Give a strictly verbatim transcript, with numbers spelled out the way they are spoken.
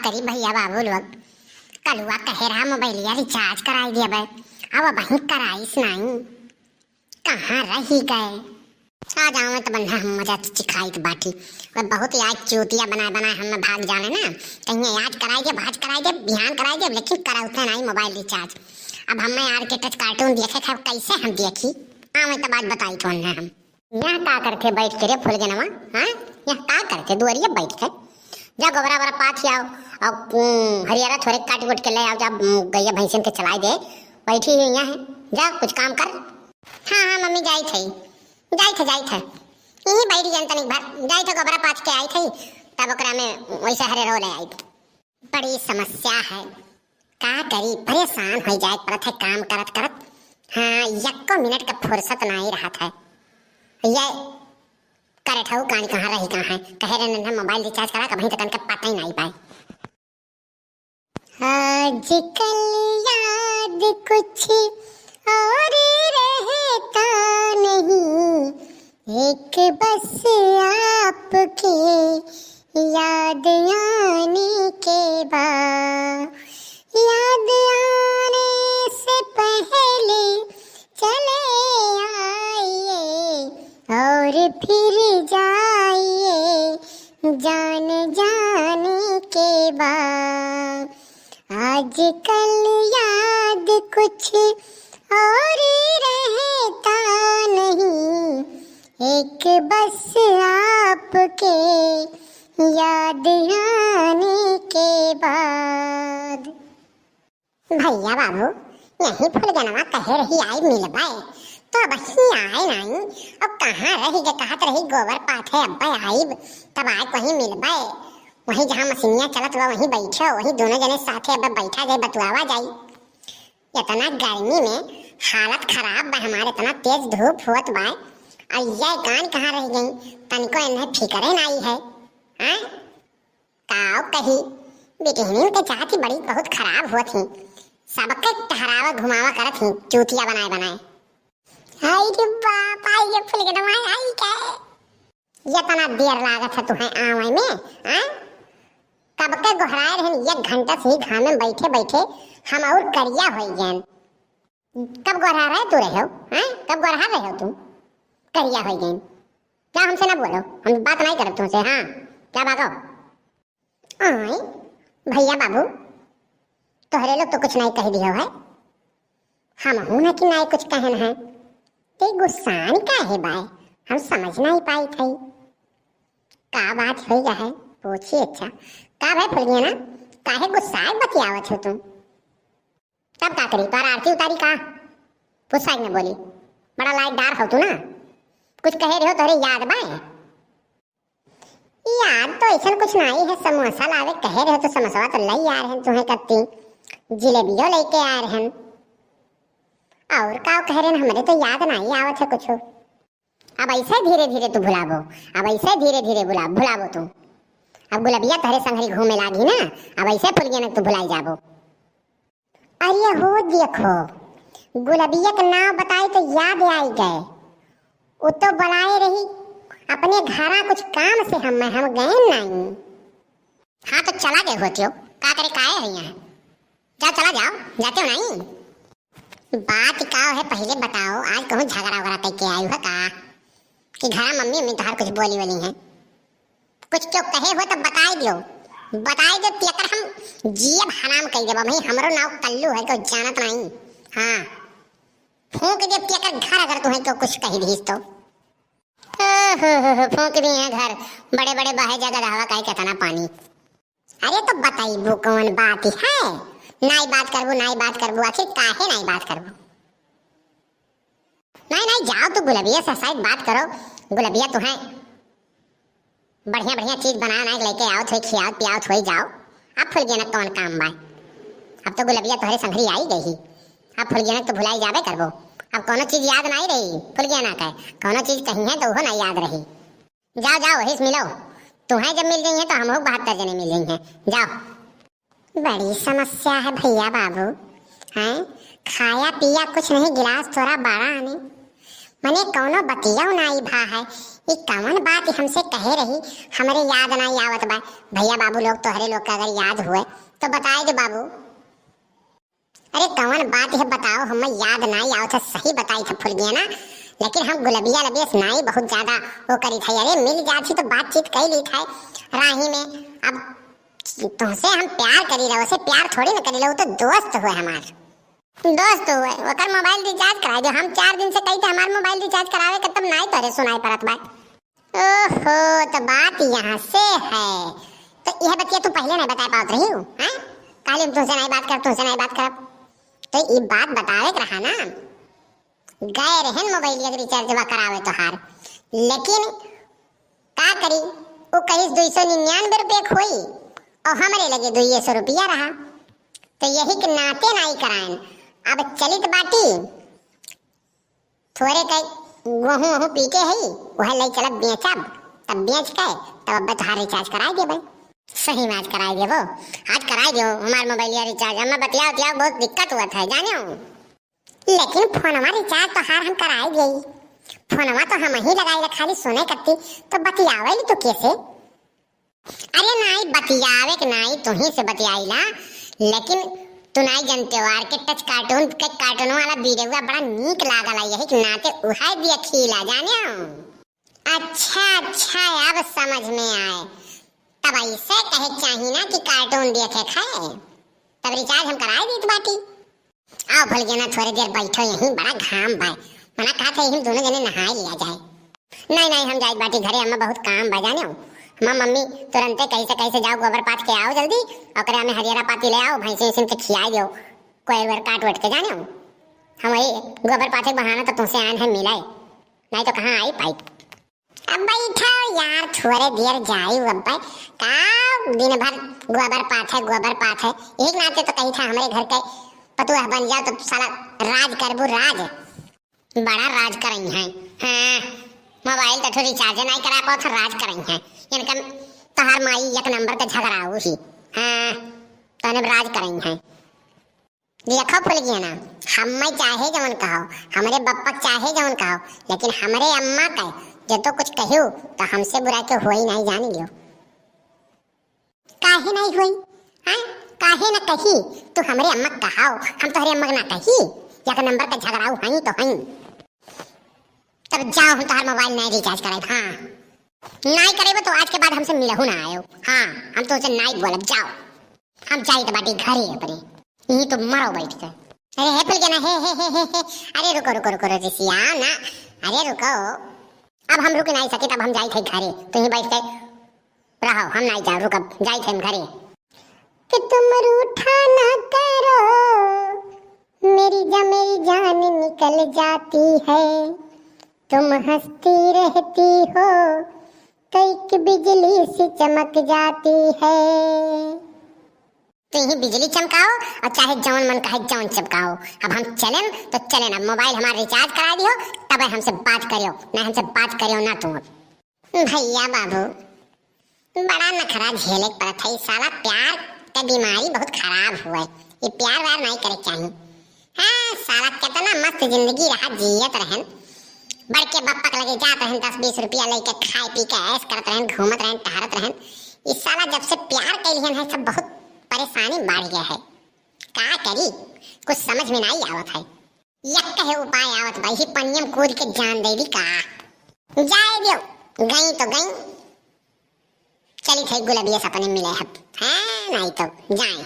करी भइया बाबू लोग, कलुआ कहे रहा मोबाइलिया recharge कराई दिया बे, अब वहीं कराइस नाई, कहाँ रही गए? आ जावे तो बन्ना हम मजा चिखाइत बाटी। अब बहुत याद चूतिया बनाए बनाए हम भाग जाने ना, कहीं आज कराई दे, आज कराई दे, बिहान कराई दे, लेकिन करौते नाई मोबाइल recharge। अब हमें आर के टच cartoon देखे खाब, कैसे हम देखी? आवे तो बात बताई तो हम। यहाँ का करते बैठ के रे फुलगेनवा, हाँ? यहाँ का करते दुआरिया बैठ के? जा गोबरा बरा पाथ आओ, और, उम, हरियरा थोड़े काट कूट के ले आओ, जा, उम, गैया भैंसन के चलाई दे, बैठी हुई यहाँ है, जा कुछ काम कर। हाँ, हाँ, मम्मी, जाइत है, जाइत है, जाइत है। यहीं बैठ जान तनिक भर, जाइत है, गोबरा पाथ के आइत है, तब ओकरा में वैसे हरे रो ले आइत। बड़ी समस्या है, का करी, परेशान हो जाए परत है काम करत करत। हाँ, यक्को मिनट का फुर्सत नहीं रहत है। ये करत हऊ कान कहाँ रही कहाँ है, कहे रहे नन्हा मोबाइल recharge करा, कभी तक के पता ही नहीं पाए। आजकल याद कुछ और रहता नहीं, एक बस आपके याद आने के बाद, याद आने से पहले चले आइए और फिर जाइए जान जाने के बाद। आजकल याद कुछ और रहता नहीं, एक बस आपके याद आने के बाद। भइया बाबू, यहीं फुलगेनवा कहे रही आई मिलबे, तो अबहीं आए नाई। अब कहाँ रही जे कहत रही गोबर पाथे अब्बे आइब, तब आए कहीं मिलबे। वहीं जहाँ मशीनिया चलत बा वहीं बैठो, वहीं दोनों जने साथे अब बैठा जाए, बतुआवा जाई। इतना गर्मी में हालत खराब बा हमारे, इतना तेज धूप होत बा, और ये कान कहाँ रह गई, तनिको इन्हें फिक्रे नाई है। हाँ? काव कही, बिटिहनिन के जाति बड़ी बहुत खराब होत ही, सबके टहरावा घुमावा करत ही, चूतिया बनाए बनाए। हाय रे बाप, आई ये फुलगेनवा, आई क्या? ये तना देर लागत है तुहें आवे में, हाँ? कब के गोहराए रहन, एक घंटा से ही घाम में बैठे बैठे हम और करिया होई गएन। कब गोहरा रहे तू रहे हो, हाँ? कब गोहरा रहे हो तू? करिया होई गएन। जा हमसे ना बोलो, हम बात नहीं करब तुमसे, हाँ? जा भागो। आय, भइया बाबू, तोहरे लोग तो कुछ नहीं कह दियो है, हमहू ना कि नहीं कुछ कहन है। ते गुस्सान काहे बाय, हम समझ नहीं पाई थई। का बात होई है, पूछी। अच्छा, का भाई फुलगेना, काहे गुस्सा बतियावत हो तुम? तब का करी, तोहर आरती उतारी का? गुस्सा में बोली, बड़ा लाइटदार हो तू ना, कुछ कहे रहो तोहरे याद बाय? याद तो ऐसन कुछ नहीं है, समोसा लावे कहे रहे तो समोसा तो लई आ रहन तुहें कत्ती, जिलेबियो लेके आ रहन। और का कह रहन, हमरे तो याद नहीं आवत है कुछ। अब ऐसे धीरे धीरे तू भुलाबो, अब ऐसे धीरे धीरे भुला भुलाबो तू। अब गुलबिया तोहरे संगरी घूमे लागी ना, अब ऐसे फुलगेना तू भुलाई जाबो। अरे हो देखो, गुलबिया के नाव बताई तो याद आई गए। उ तो बुलाए रही, अपने घरा कुछ काम से हम, हम गए नहीं। हाँ तो चला गए होतियो, का करे काहे है यहाँ? जाओ चला जाओ, जाते हो नहीं? बात का है पहले बताओ, आज कहूँ झगड़ा वगड़ा करके आई हो का? कि घरा मम्मी, मम्मी तोहार कुछ बोली वोली हैं? कुछ क्यों कहे हो तो बताई दियो, बताई दियो, तेकर हम जियब हराम कई देबो भाई। हमरो नाव कल्लू है, क्यों जानत नहीं। हाँ, फूंक देब तेकर घर अगर तुहें क्यों कुछ कही दीस तो। ओ हो हो हो, फूंक दिए घर, बड़े बड़े बहे जगह हवा काहे कितना पानी। अरे तो बताइबू कौन बात है? नाई बात करबू, नाई बात करबू, आखिर काहे नाई बात करबू? नहीं, नहीं, जाओ तू गुलबिया से साइड बात करो। गुलबिया तुहें बढ़िया, बढ़िया चीज बना, ना लेके आओ, थोड़ी खियाओ, पियाओ, थोड़ी जाओ। अब फुलगेना कौन काम बाय? अब तो गुलबिया तोहरे संघरी आई गई ही। अब फुलगेना तो भुलाई जाबे करबो। अब कोनो चीज याद नहीं रही फुलगेना के। कोनो चीज कही है तो वो नहीं याद रही। जाओ, जाओ, वही से मिलो। तुहें जब मिल गई है तो हम लोग बहत्तर जने मिल गई हैं। जाओ। बड़ी समस्या है भैया बाबू, हैं? खाया पिया कुछ नहीं, गिलास थोड़ा बड़ा आने, मने कौनो बतियौ नाई भा है। ई कवन बात हमसे कहे रही, हमरे याद नाई आवत बा। भैया बाबू लोग, तोहरे लोग के अगर याद हुए तो बताए दे बाबू। अरे कवन बात है बताओ, हमें याद नाई आवत है, सही बताई था फुलगिया ना, लेकिन हम गुलबिया लबिया से नाई बहुत ज्यादा वो करी था। अरे मिल जाती तो बातचीत कई ली था राही में। अब तुमसे हम प्यार करी रहो, से प्यार थोड़ी ना करी रहो, तो दोस्त हुए हमार। दोस्त हुए, ओकर मोबाइल रिचार्ज कराई दो। हम चार दिन से कही थे हमार मोबाइल रिचार्ज करावे के, तब नाई तोरे सुनाई पड़त बा। ओहो, तो बात यहाँ से है। तो यह बतिया तू पहले नहीं बताए पावत रही हूँ, हैं? कहली हम तुमसे नहीं बात करब, तुमसे नहीं बात करब। तो ये बात बतावे के रहा ना, गए रहन मोबाइलिया के रिचार्जवा करावे तोहार, लेकिन का करी, वो कहिस दुई सौ निन्यानवे रुपये के होई और हमरे लगे दुइये सौ रुपया रहा, तो यही के नाते नाई करायन। अब चलित बाटी, थोरे के गेहूं वहूं पीटे हई, वह लई चलब बेचब, तब बेच के तब अब तोहार रिचार्ज कराई देबे। सही में आज कराई देबो, आज कराई देबो हमार मोबाइलिया रिचार्ज। अम्मा बतियाओ बतियाओ बहुत दिक्कत हुआ था जाने हो। लेकिन फोनवा रिचार्ज तोहार हम कराई देई, फोनवा तो हम ही लगाई ला, खाली सुने करती तो बतियावे ली तो कैसे? अरे नाई बतियावे के नाई तुही से बतियाईला, लेकिन तू नाई जनते हो आर के टच कार्टून के कार्टून वाला वीडियो बड़ा नीक लागल है, यही के नाते उहाई देखीला जाने हो। अच्छा अच्छा, अब समझ में आए। तब ऐसे कहे के चाही ना कि कार्टून देखे खाए, तब रिचार्ज हम कराई दीत बाटी। आओ फुलगेना, थोड़े देर बैठो यहीं, बड़ा घाम बा। मना कहत है यहीं दोनों जने नहाए लिया जाए। नहीं नहीं, हम जाइत बाटी घरे, अम्मा बहुत काम बा जाने हो। हमार मम्मी तुरंते कैसे कैसे जाओ गोबर पाथ के आओ जल्दी, ओकरे हमें हरियरा पाती ले आओ, भैंसी उसी के खियाई दो, कोयर वर काट वट के जाने हो। हम वही गोबर पाथे के बहाना तो तुमसे आए हैं मिले, नहीं तो कहाँ आई पाई। अब बैठो यार, थोड़े देर जाई अब। का दिन भर गोबर पाथे, गोबर पाथे। एक नाते तो कही था हमरे घर के पतुआ बन जाओ तो साला राज करबू राज। बड़ा राज करई हैं। हाँ, मोबाइल तो ठो रिचार्ज नहीं करा पाओ तो राज करई हैं। इनका तोहार माई एक नंबर के झगड़ाऊ ही। हाँ, तो इन्हें राज करई हैं। देखो फुलगेना, हम्मे चाहे जवन कहो, हमरे बप्पा के चाहे जवन कहो, लेकिन हमरे अम्मा के जो तो कुछ कहियो तो हमसे बुरा के होई नहीं जान लियो। काहे नहीं होई? हाँ? काहे न कही? तू हमरे अम्मा के कहाओ, हम तोहरे अम्मा के ना कही। एक नंबर का झगड़ाऊ हई तो हई। तब जाओ, हम तोहार मोबाइल नहीं रिचार्ज कराई। हाँ, नहीं करेबो तो आज के बाद हमसे मिलहू ना आयो। हाँ, हम तुमसे नहीं बोलब, जाओ। हम जाइत बाटी घरे अपने, यहीं तो मरो बैठ के। अरे हे फुलगेना, हे, हे, हे, हे, हे। अरे रुको, रुको, रुको, रुको, रिसिया ना। अरे रुको, अब हम रुक नहीं सके, तब हम जाइत है घरे, तुहीं बैठ के रहो, हम नहीं जाओ, रुकब, जाइत है हम घरे। कि तुम रूठा ना करो, मेरी जा, मेरी जान निकल जाती है, तुम हंसती रहती हो, तो एक बिजली सी चमक जाती है। तो यही बिजली चमकाओ और चाहे जौन मन कहे जौन चमकाओ। अब हम चलेन तो चलेन, अब मोबाइल हमार रिचार्ज करा दियो, तबे हमसे बात करियो, नहीं हमसे बात करियो ना तुम। अब भैया बाबू, बड़ा नखरा झेले के पड़त है। ई साला प्यार के बीमारी बहुत खराब हुआ है। ये प्यार व्यार नहीं करे के चाही। हाँ, साला कितना मस्त जिंदगी रहा, जियत रहन। बड़के बप्पा के लगे जात रहन, दस बीस रुपया लेके खाए पी के ऐश करत रहन, घूमत रहन, टहरत रहन। ई साला जब से प्यार कैलिहन है, सब बहुत परेशानी बढ़ गया है। का करी, कुछ समझ में नहीं आवत है। यक्के उपाय आवत बा, ही पनियम कूद के जान दे दी का। जाए दियो, गई तो गई, चली थे गुलबिया से अपने मिले हब, हैं, नहीं तो जाए।